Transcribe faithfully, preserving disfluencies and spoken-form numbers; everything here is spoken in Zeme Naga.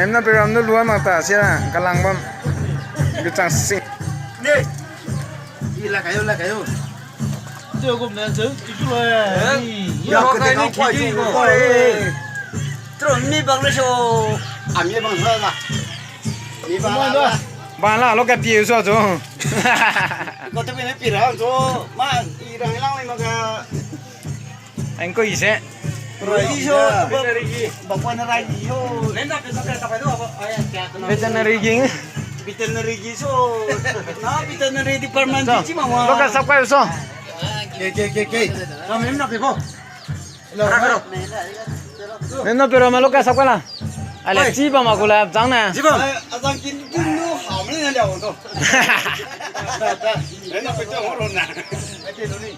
Mem na pe ram du lua mak ta sia kalang bam. Gechang sing. Ne. I la kayo, la kayo. Teu gum ne zeu, i ju le. Eh? I ya, ya, ke de ka ni ki kwa ki ju ko. Tro mi bang le so. A mi bang sa la. Mi bang la. Bang la, lo ka pi so zo. Ko te bi ne pi ra zo. Ma, i rang lang le ma ka. Ang ko i se. Rai i so. Ba kwa na rai i so. Veterinary ging. Veterinary gi so. Na veterinary department so, di chi ma wa. Lo ka sap kai so. Ke, ke, ke, ke. Ka mem na pe ko. Hello. Hello. Mem na pe ro ma lo ka sap kai la. Ale chi ba ma ku la jang na. Chi ba. Ai, a jang kin dun lu ha me ne le to. Mem na pe to ho ro na. Ai te lu ni.